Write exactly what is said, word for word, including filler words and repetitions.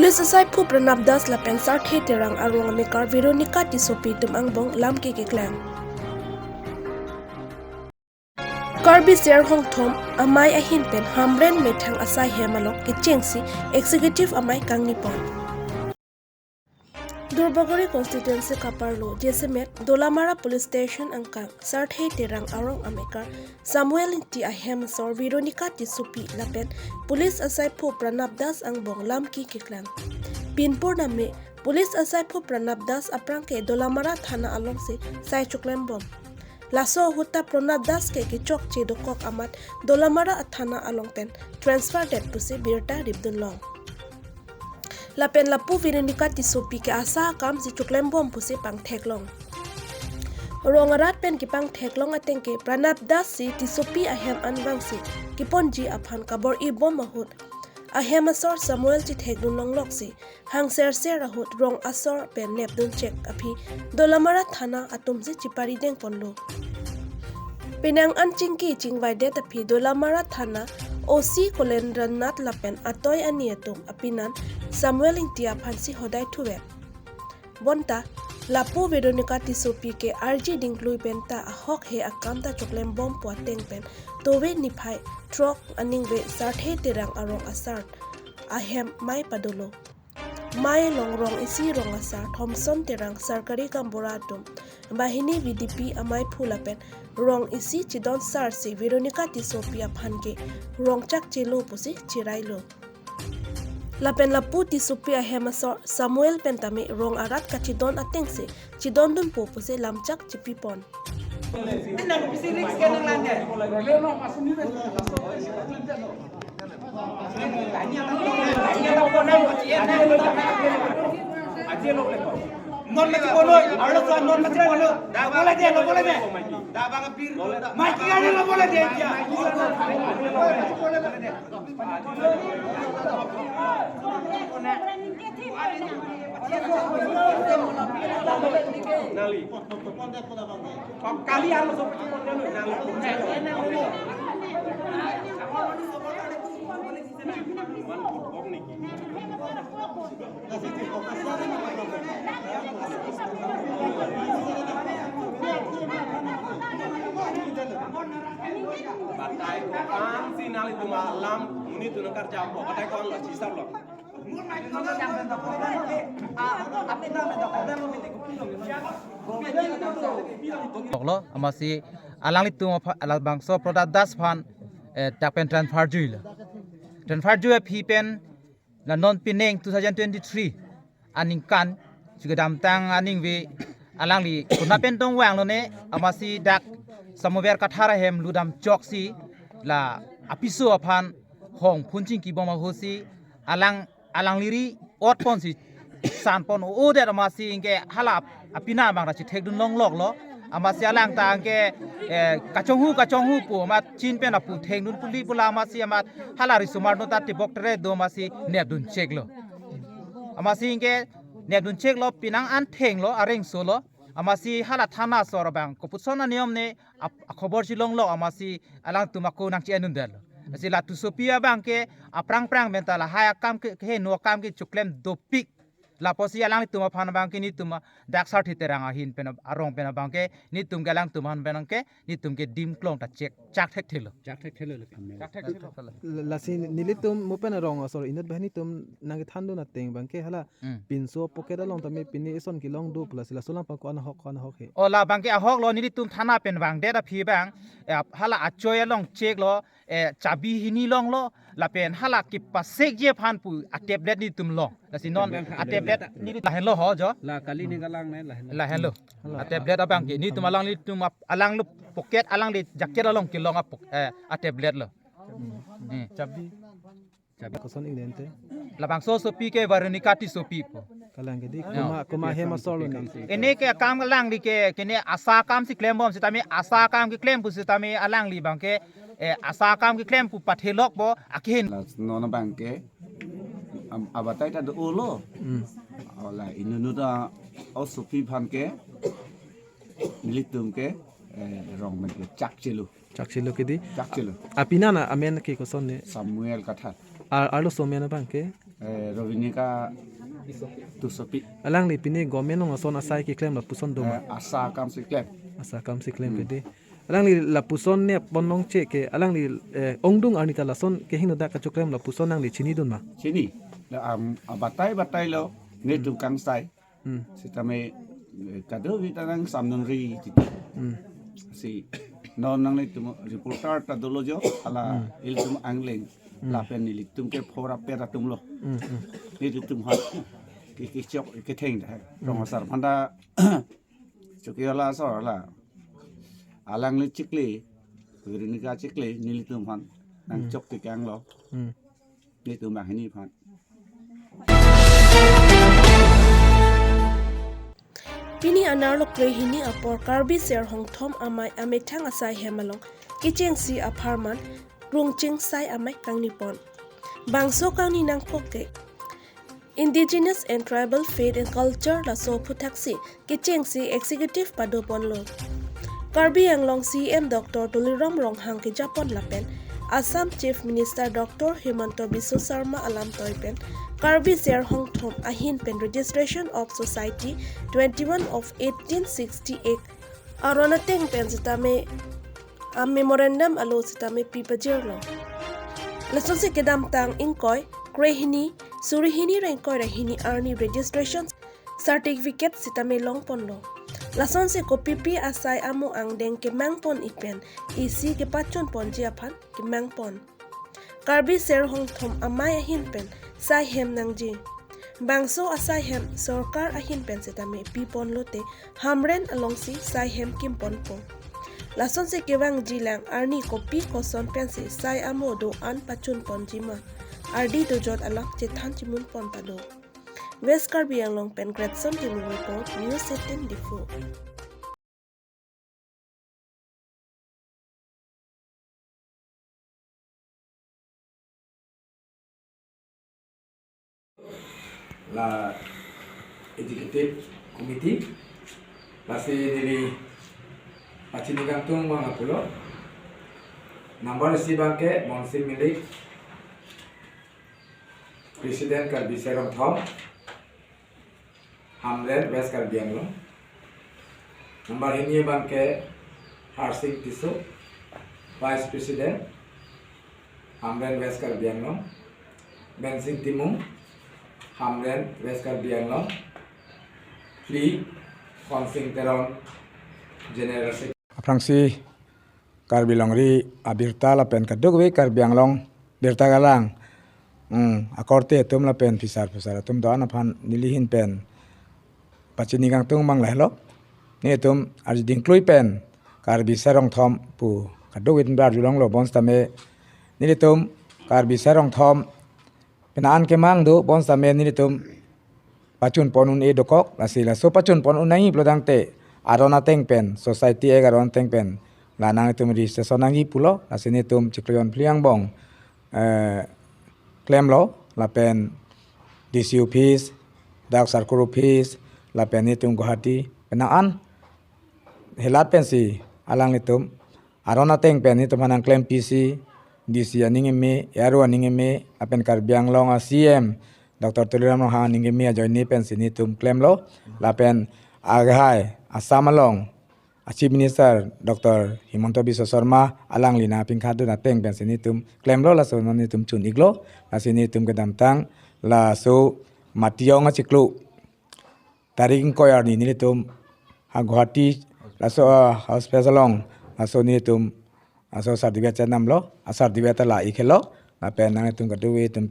Police asaiphu Pranab Das lapen Sarthe Terang arong amekar Veronica Tissopi atum angbong lamki keklang. Karbi Ser Hongthom amei ahin pen Hamren methang asai hem along kechengsi Executive Amei kangnipon. Duarbagori constituency kaparlo jasemet Dolamara Police Station angkang Sarthe Terang arong amekar Samuel Ingti ahem asor Veronica Tissopi lapen Police asaiphu Pranab Das angbong lamki keklang. Pinpur name Police asaiphu Pranab Das aphrang ke Dolamara Thana alongsi sai choklembom. Laso ahut ta Pranab Das ke kechokche dokok amat Dolamara athana along pen transfer det pusi birta ripdunlong. Lapen lapu Veronica Tissopi ke asa akamsi choklembom pusi pangtheklong. Rong arat pen kepangtheklong ateng ke Pranab Das si Tissopi ahem anvangsi keponji aphan kabor-ibom ahut ahem asor Samuel chethekdunlongloksi hangserser ahut rong asor pen nepdunchek aphi Dolamara Thana atumsi cheparidengponlo. Penang an chingki chingvaidet aphi Dolamara Thana O C Kolendra Nath lapen atoi ani atum apinan Samuel Ingti aphansi hodai thuvet. Bonta lapu Veronica Tissopi ke arji dingklui penta ahok he akam ta choklembompo ateng pen tove niphai throk aningve Sarthe Terang arong asar ahem mei padolo. Mei along rong isi rong asar Thomson Terang, sarkari gaonbura atum, banghini V D P ameiphu lapen rong isi chedon sarsi Veronica Tissopi aphan ke rong chakchelo pusi cherailo. Lapen lapu Tissopi ahem asor Samuel pen tame rong arat kachedon atengsi chedondunpo pusi lamchak chepipon. Non mati kono, arlo sa non mati kono. Lo bole de, lo bole de. Mike gari lo bole de. Batai ko-an si nanglitum alam monit atum nangkarjap lo, batai ko-an lo, chisar lo. Toklo, amatsi alanglitum apha-, labangso Pranab Das aphan, eh, dak pen transfer juilo. Transfer jui aphi pen la non pining two thousand twenty-three aningkan, chikadamtang aningve alangli konat pen tongvanglo ne, amatsi dak Samuel Kathar ahem ludam choksi la apiso aphan hong phun chingkibom ahutsi alang, alangli ri-otponsi sanpon o-o det amatsi anke hala apina abang ta chethekdunlongloklo. Amatsi alang ta anke, eh, kachonghu kachonghu pu amat chin pen apu thengdun puli pula amatsi amat hala risomar no ta tebok tere do amatsi nepduncheklo. Amatsi anke nepduncheklo, penang an thenglo, arengsolo. Amatsi hala thana asor abang kopuson aniyom ne ap-, akhobor chelonglo amatsi alangtum ako nangche-endundetlo. Amatsi la Tissopi abang ke aphrang phrang pen ta lahai akam ke, kehingno akam ke choklem dopik. Lapusi alanglitum aphan abang ke nelitum a-, dak Sarthe Terang ahin pen ab-, arong pen abang ke nelitum ke alangtum aphan pen abang ke nelitum ke dim klong ta chek chak thekthelo. Chak thekthelo le. Chak thekthelo. La-, lasi nelitum mo pen arong asor inut banghini atum nangkethandun ateng abang ke hala Hmm. pinso pocket along tame pine ison kelong do pu lasi laso alam abang ko-an ahok ko-an ahok he. O labang ke ahoklo, nelitum thana pen vangdet aphi abang, eh, hala achoi along cheklo, eh, chabi hini longlo, lapen hala kepasekji aphan pu a-tablet nelitum long. Lasi non tablet a-tablet neli lahenlo ho jo. La kali ne kalang ne lahenlo. Lahenlo. Hala. A-tablet abang ke nelitum alanglitum ap-, alangli pocket alangli jacket along kelong a-pok-, eh, a-tablet lo. Hmm. Chabi. Chabi koson ingdente. Labangso asopi ke Veronica Tissopi pu. Kalang ke di, Ya. Koma, koma hem asor lo ne. Ene ke akam alangli ke, kene asa akam si klembom sitame, asa akam keklem pu sitame alangli abang ke, eh, asa akam keklem pu pathelokpo, akin. La non abang ke, am, abatai ta do-olo. Hmm. Ola inut ta asopi aphan ke, nelitum ke, eh, rong pen ke chakchelo. Chakchelo ke di. Chakchelo. Apina na amen ke koson ne. Samuel Kathar. Ar, arloso amen abang ke. Eh, Rovinika Tusopi. Alangli pini government along ason asai keklem lapuson do ma? Eh, asa akam si klem. Asa akam si klem Hmm. kedi. Alangli lapuson ne pon longche ke, alangli, eh, ongdung arni ta lason kehingno dak kachoklem lapuson alangli chinidun ma? Chini. La, am, abatai batai lo, netum Hmm. kangsai. Hmm. Sitame, eh, kadokave ta nangsamdun ri titi. Hmm. Si, non nanglitum reporter ta dolo jo, hala Hmm. ilitum angling. Hmm. Lapen nelitum ke phora pera atum lo. Hmm, hmm. Nelitum ha. Ke, kechok, ketheng dah. Hmm. Rong asar phanta. Chokiola asor la. Alangli chikli. Rovinika chikli, nelitum aphan. Nang Hmm. chok kekang lo. Hmm. Nelitum banghini aphan. Pini anerlo krehini apor Karbi Ser Hongthom Amei amethang asai hem along kechengsi apharman rungching sai amei kangni pon. Bangso kangni nangkok ke Indigenous and Tribal Faith and Culture laso aphuthaksi kechengsi executive pado ponlo. Karbi Anglong C M Doctor Tuliram Ronghang kejapon lapen Assam Chief Minister Doctor Himanta Biswa Sarma alamtoi pen Karbi Ser Hongthom ahin pen registration of society twenty-one of eighteen sixty-eight aron ateng pen sitame a memorandum alo sitame pi pajirlo. Lasonsi kedamtang ingkoi krehini suri hini ra ingkoi ra hini arni registration certificate sitame longponlo. Lasonsi kopipi asai amo angdeng kemang pon-ik pen isi kepachun ponji aphan kemang pon. Karbi Ser Hongthom Amei ahin pen sai hem nangji. Bangso asai hem sorkar ahin pen sitame pi ponlote Hamren alongsi sai hem kim ponpo. Lasonsi kevangji lang arni kopi koson pensi sai amo do-an pachun ponji ma. Ardi dojot along chethan chimun pon pado. West Karbi Anglong pen Gretson Timung report, News eighteen Diphu. La Executive Committee, lasi neli pachini kangtung abang lapulo. Number isi abangke Monsing Milik, President Karbi Ser Hongthom, Hamren, West Karbi Anglong. Number hini abangke Harsing Tisso, Vice President, Hamren, West Karbi Anglong. Mensing Timung, Hamren, West Karbi Anglong. Phli, Khonsing Teron, General Secretary. Aphrangsi Karbi longri abirta lapen kadokave Karbi Anglong birta galang, hmm, akorte atum lapen phisar phusar atum do-an aphan neli ahin pen pachini kangtung abang lahelo. Netum arju dingklui pen Karbi Ser Hongthom pu kadokave atum arjulonglo, bonsitame nelitum Karbi Ser Hongthom penang an kemang do, bonsitame nelitum pachun pon un-e dokok, lasi laso pachun pon un nangji pulo tangte aron ateng pen, Society Act aron ateng pen la nangtum registration nangji pulo, lasi netum chiklo jon phli angbong, eh, klemlo, lapen D C office, dak circle office, lapen netum Guwahati, penang an helat pensi alanglitum aron ateng pen netum aphan nangklem pisi, D C aning keme, A R O aning keme, lapen Karbi Anglong a C M Doctor Tuliram Ronghang aning keme ajoine pensi netum klemlo, lapen aghai Assam along a Chief Minister Doctor Himanta Biswa Sarma alangli nangpinkhatdun ateng pensi netum klemlo, laso non netum chun-iklo, lasi netum kedamtang laso Matijong achiklo tarik ingkoi arni nelitum ha Guwahati laso, ah, house press along laso nelitum laso certificate chenamlo, a certificate la ikhelo, lapen nangtum kadokave atum